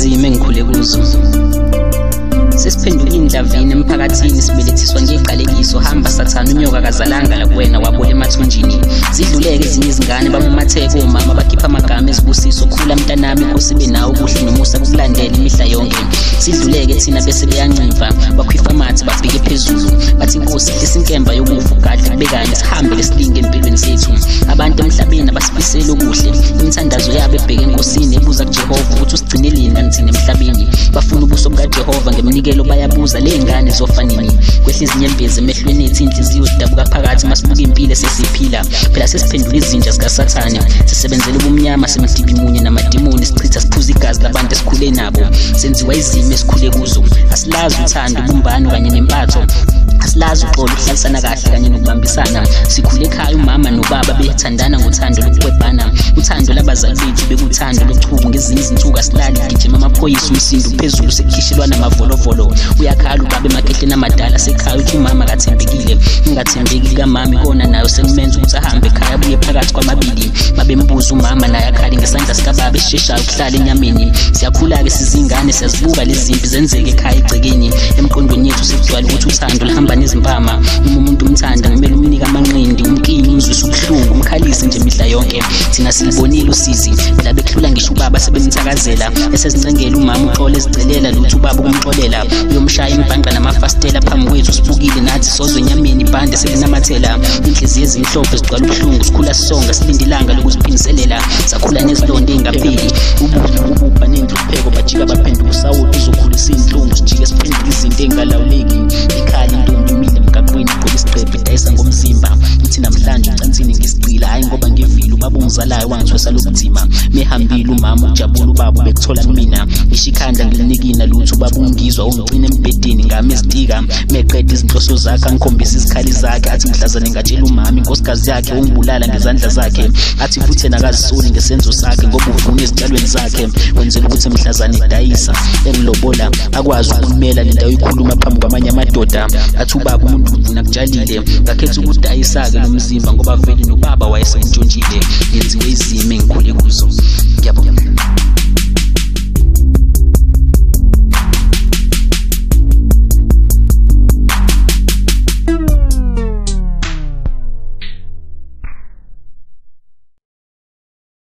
Izimo engikhule kuzo. Sesiphenduka indlavini emphakathini, sibelethiswa ngeqalekiso. Hamba sathana, unyoka kazalanga la kuwena, wabola emathunjini. Zidluleke ezinye izingane, bamumatheke omama, bakhipha amagama ezibusiso. Khula mntanami, inkosi ibe nawe, kuhle nomusa kukulandela imihla yonke. Sidluleke thina bese beyancimfa, bakhwifa amathe babheke phezulu, bathi inkosi isinkemba yokufa ugadle kube kanye, sihambe lesilinge empilweni zethu. Abantu emhlabeni abasifiseli okuhle, imithandazo yabo ebheke enkosini, ebuza kuJehova ukuthi usigcineleni kanti thina emhlabeni. Bafuna ubuso bukaJehova ngeminikelo, bayabuza le ngane zofa nini. Kwehla izinyembezi emehlweni ethu, inhliziyo zidabuka phakathi masibuka impilo esesiphila. Phela sesiphendula izinja zikaSathane, sisebenzela ubumnyama, simdibi munye namadimoni, sichitha siphuza igazi labantu esikhule nabo, senziwa izimo esikhule kuzo. Asilazi uthando, ubumbano kanye nempatho, asilazi uxolo, ukuhlalisana kahle kanye nokubambisana. Sikhule ekhaya umama nobaba bethandana ngothando lokukwebhana, uthando labazali bethu bekuthando lochuku. Ngezinye izinsuku asilali, gijima amaphoyisa, umsindo phezulu, sekukhishelwana amavolovolo. Uyakhala ubaba emakhehleni amadala sekhaya, uthi umama akathembekile. Ungathembeki likamama ikona nayo sekumenza ukuthi ahambe ekhaya abuye phakathi kwamabili. Babembuza umama naye akhale ngesandla sikababa esisheshayo ukuhlala enyameni. Siyakhula-ke sizingane, siyazibuka lezi zimpi zenzeke ekhaya egcekeni. Emqondweni yethu sekujwayele ukuthi uthando luhamba nezimpama. Uma umuntu umthanda kumele umnike amanqindi, umkinye, umzwise ubuhlungu, umkhalise nje imihla yonke. Thina silibonile usizi, phela bekuhlula ngisho ubaba sebemthakazela, esezincengela umama uxolo, ezicelela lutho ubaba ukumxolela. Uyomshaya imbhanqa namafastela phambi kwethu, sibukile nathi sozwe enyameni, ibhande selinamathela. Inhliziyo ezimhlophe zigcwala ubuhlungu, sikhula sisonga, silinde ilanga lokuziphindiselela. Sakhula nezilonda ey'ngapheli, ububi ububha nenhlupheko, bajika baphenduka usawoti, uzokhulisa iy'nhlungu, sijike siphenduke izinto ey'ngalawuleki. Ikhala intombi imile emgaqweni, igqoke isigqebhe, idayisa ngomzimba. Ithi namhlanje ucansini ngisigcila, hhayi ngoba ngivile, ubaba ongizalayo wangithwesa lobunzima. Mehambile umama ujabula, ubaba ubekuthola kumina, ngisho ikhanda ngilinikina lutho, ubaba ungizwa ungicina embhedeni ngami ezitika. Meqeda izinhloso zakhe angikhombisa izikhali zakhe, athi mhlazane ngatshela umama inkosikazi yakhe ungibulala ngezandla zakhe. Athi futhi yena akazisoli ngesenzo sakhe, ngoba uvuna ezitshalweni zakhe, wenzela ukuthi mhlazane edayisa engilobola akwazi ukumela le ndawo ikhuluma phambi kwamanye amadoda. Athi ubaba umuntu uvuna kutshalile, ngakhetha ukudayisa-ke lo mzimba ngoba vele nobaba wayesentshontshile. Ngenziwe izimo engikhule kuzo.